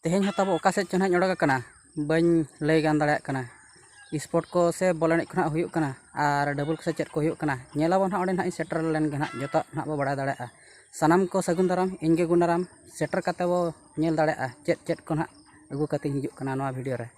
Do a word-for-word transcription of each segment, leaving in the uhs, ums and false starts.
ᱛᱮᱦᱮᱧ ᱦᱚᱸ ᱛᱟᱵᱚ ᱚᱠᱟ ᱥᱮᱫ ᱪᱚ ᱱᱟᱦᱟᱜ ᱤᱧ ᱚᱰᱚᱠ ᱟᱠᱟᱱᱟ, ᱵᱟᱹᱧ ᱞᱟᱹᱭ ᱜᱟᱱ ᱫᱟᱲᱮᱭᱟᱜ ᱠᱟᱱᱟ᱾ ᱥᱯᱳᱨᱴ ᱠᱚ ᱥᱮ ᱵᱚᱞ ᱮᱱᱮᱡ ᱠᱚ ᱱᱟᱦᱟᱜ ᱦᱩᱭᱩᱜ ᱠᱟᱱᱟ, ᱟᱨ ᱰᱟᱵᱩᱞ ᱠᱚ ᱥᱮ ᱪᱮᱫ ᱠᱚ ᱦᱩᱭᱩᱜ ᱠᱟᱱᱟ, ᱧᱮᱞ ᱟᱵᱚᱱ ᱱᱟᱦᱟᱜ, ᱚᱸᱰᱮ ᱱᱟᱦᱟᱜ ᱤᱧ ᱥᱮᱴᱮᱨ ᱞᱮᱱ ᱜᱮ ᱱᱟᱦᱟᱜ ᱡᱚᱛᱚᱣᱟᱜ ᱱᱟᱦᱟᱜ ᱵᱚ ᱵᱟᱲᱟᱭ ᱫᱟᱲᱮᱭᱟᱜᱼᱟ᱾ ᱥᱟᱱᱟᱢ ᱠᱚ ᱥᱟᱹᱜᱩᱱ ᱫᱟᱨᱟᱢ, ᱤᱧ ᱜᱮ ᱜᱩᱱᱟᱨᱟᱢ, ᱥᱮᱴᱮᱨ ᱠᱟᱛᱮ ᱵᱚ ᱧᱮᱞ ᱫᱟᱲᱮᱭᱟᱜᱼᱟ ᱪᱮᱫ ᱪᱮᱫ ᱠᱚ ᱱᱟᱦᱟᱜ ᱟᱹᱜᱩ ᱠᱟᱛᱮᱧ ᱦᱤᱡᱩᱜ ᱠᱟᱱᱟ ᱱᱚᱣᱟ ᱵᱷᱤᱰᱤᱭᱳ ᱨᱮ᱾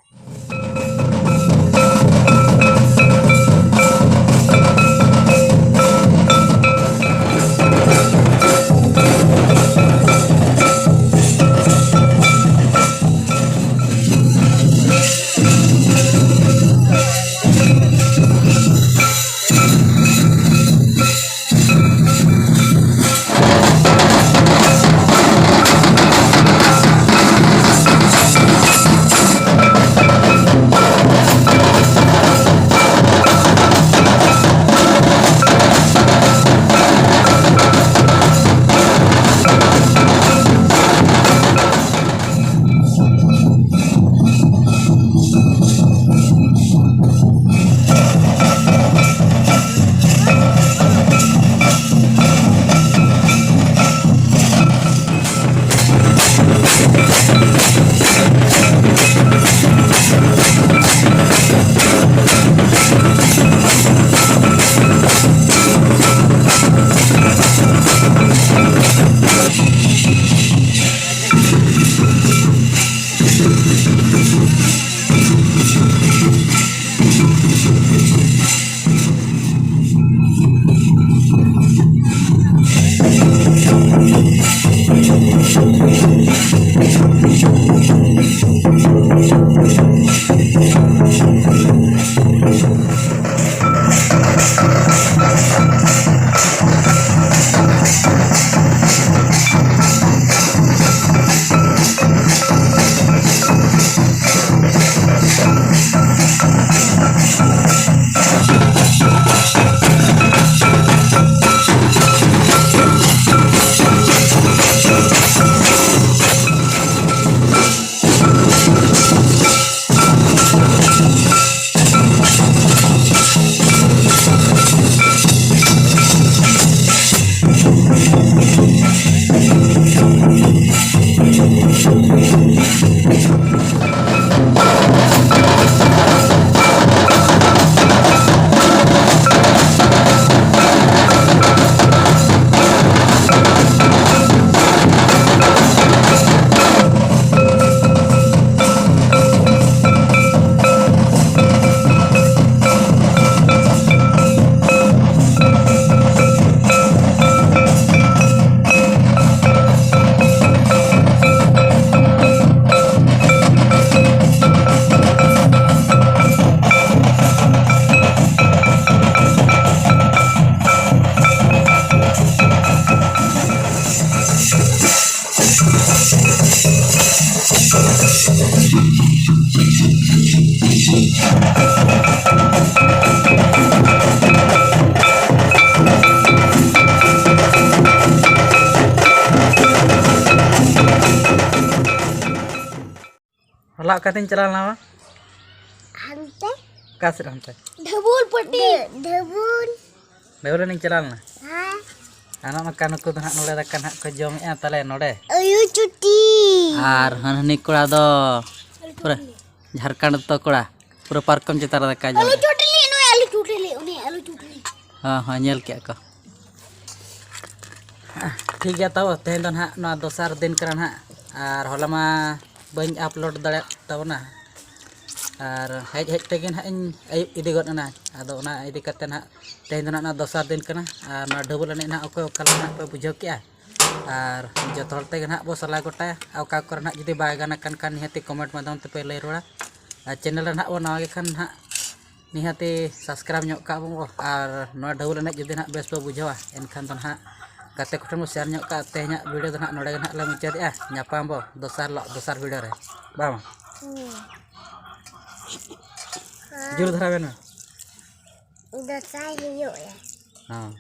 ᱚᱠᱟᱛᱮᱧ ᱪᱟᱞᱟᱣ ᱞᱮᱱᱟ ᱵᱟ? ᱦᱟᱱᱛᱮ᱾ ᱚᱠᱟ ᱥᱮᱫ ᱦᱟᱱᱛᱮ? ᱰᱷᱟᱹᱵᱩᱞ ᱯᱟᱹᱴᱤ᱾ ᱰᱷᱟᱹᱵᱩᱞ᱾ ᱰᱷᱟᱹᱵᱩᱞ ᱮᱱᱮᱡ ᱪᱟᱞᱟᱣ ᱞᱮᱱᱟ? ᱦᱮᱸ᱾ ᱟᱨ ᱱᱚᱜᱼᱚ ᱱᱚᱝᱠᱟ ᱱᱩᱠᱩ ᱫᱚ ᱱᱟᱦᱟᱜ ᱱᱚᱰᱮ ᱫᱟᱠᱟ ᱱᱟᱦᱟᱜ ᱠᱚ ᱡᱚᱢᱮᱜᱼᱟ ᱛᱟᱞᱮ ᱱᱚᱰᱮ᱾ ᱟᱭᱩ ᱪᱩᱴᱤ᱾ ᱟᱨ ᱦᱟᱹᱱᱤ ᱠᱚᱲᱟ ᱫᱚ ᱯᱩᱨᱟᱹ ᱡᱷᱟᱲᱠᱷᱚᱸᱰ ᱫᱚ ᱠᱚᱲᱟ, ᱯᱩᱨᱟᱹ ᱯᱟᱨᱠᱚᱢ ᱪᱮᱛᱟᱱ ᱨᱮ ᱫᱟᱠᱟ ᱡᱚᱢ᱾ ᱟᱞᱩ ᱪᱩᱴᱞᱤ, ᱱᱩᱭ ᱟᱞᱩ ᱪᱩᱴᱞᱤ, ᱩᱱᱤ ᱟᱞᱩ ᱪᱩᱴᱞᱤ᱾ ᱦᱚᱸ ᱦᱚᱸ, ᱧᱮᱞ ᱠᱮᱜᱼᱟ ᱠᱚ᱾ ᱴᱷᱤᱠ ᱜᱮᱭᱟ, ᱛᱟᱵᱚ ᱛᱮᱦᱮᱧ ᱫᱚ ᱱᱟᱦᱟᱜ ᱱᱚᱣᱟ ᱫᱚᱥᱟᱨ ᱫᱤᱱ ᱠᱟᱱᱟ ᱱᱟᱦᱟᱜ, ᱟᱨ ᱦᱚᱞᱟ ᱢᱟ ᱵᱟᱹᱧ ᱟᱯᱞᱳᱰ ᱫᱟᱲᱮᱭᱟᱜ ᱛᱟᱵᱚᱱᱟ, ᱟᱨ ᱦᱮᱡ ᱦᱮᱡ ᱛᱮᱜᱮ ᱱᱟᱦᱟᱜ ᱤᱧ ᱟᱹᱭᱩᱵ ᱤᱫᱤ ᱜᱚᱫ ᱮᱱᱟ᱾ ᱟᱫᱚ ᱚᱱᱟ ᱤᱫᱤ ᱠᱟᱛᱮ ᱱᱟᱦᱟᱜ ᱛᱮᱦᱮᱧ ᱫᱚ ᱱᱟᱦᱟᱜ ᱱᱚᱣᱟ ᱫᱚᱥᱟᱨ ᱫᱤᱱ ᱠᱟᱱᱟ, ᱟᱨ ᱱᱚᱣᱟ ᱰᱷᱟᱹᱵᱩᱞ ᱮᱱᱮᱡ ᱱᱟᱦᱟᱜ ᱚᱠᱚᱭ ᱚᱠᱟ ᱞᱮᱠᱟ ᱱᱟᱦᱟᱜ ᱯᱮ ᱵᱩᱡᱷᱟᱹᱣ ᱠᱮᱜᱼᱟ, ᱟᱨ ᱡᱚᱛᱚ ᱦᱚᱲ ᱛᱮᱜᱮ ᱱᱟᱦᱟᱜ ᱵᱚ ᱥᱟᱞᱟ ᱜᱚᱴᱟᱭᱟ᱾ ᱟᱨ ᱚᱠᱟ ᱠᱚᱨᱮ ᱱᱟᱦᱟᱜ ᱡᱩᱫᱤ ᱵᱟᱭ ᱜᱟᱱ ᱟᱠᱟᱱ ᱠᱷᱟᱱ ᱱᱤᱦᱟᱹᱛᱤ ᱠᱚᱢᱮᱱᱴ ᱢᱟᱫᱽᱫᱷᱚᱢ ᱛᱮᱯᱮ ᱞᱟᱹᱭ ᱨᱩᱣᱟᱹᱲᱟ᱾ ᱟᱨ ᱪᱮᱱᱮᱞ ᱨᱮ ᱱᱟᱦᱟᱜ ᱵᱚ ᱱᱟᱣᱟ ᱜᱮ ᱠᱷᱟᱱ ᱱᱟᱦᱟᱜ ᱱᱤᱦᱟᱹᱛᱤ ᱥᱟᱵᱥᱠᱨᱟᱭᱤᱵᱽ ᱧᱚᱜ ᱠᱟᱜ ᱵᱚᱱ, ᱟᱨ ᱱᱚᱣᱟ ᱰᱷᱟᱹᱵᱩᱞ ᱮᱱᱮᱡ ᱡᱩᱫᱤ ᱱᱟᱦᱟᱜ ᱵᱮᱥ ᱯᱮ ᱵᱩᱡᱷᱟᱹᱣᱟ, ᱮᱱᱠᱷᱟᱱ ᱫᱚ ᱱᱟᱦᱟᱜ ᱜᱟᱛᱮ ᱠᱚᱴᱷᱮᱱ ᱵᱚ ᱥᱮᱭᱟᱨ ᱧᱚᱜ ᱠᱟᱜᱼᱟ᱾ ᱛᱮᱦᱮᱧᱟᱜ ᱵᱷᱤᱰᱤᱭᱳ ᱫᱚ ᱱᱟᱦᱟᱜ ᱱᱚᱰᱮ ᱜᱮ ᱱᱟᱦᱟᱜ ᱞᱮ ᱢᱩᱪᱟᱹᱫᱮᱜᱼᱟ᱾ ᱧᱟᱯᱟᱢ ᱵᱚ ᱫᱚᱥᱟᱨ ᱦᱤᱞᱳᱜ ᱫᱚᱥᱟᱨ ᱵᱷᱤᱰᱤᱭᱳ ᱨᱮ, ᱵᱟᱝ? ᱦᱩᱸ᱾ ᱡᱳᱨ ᱫᱷᱟᱨᱟ ᱵᱮᱱ ᱢᱮ᱾ ᱫᱚᱥᱟᱨ ᱦᱤᱞᱳᱜ ᱨᱮ᱾ ᱦᱚᱸ᱾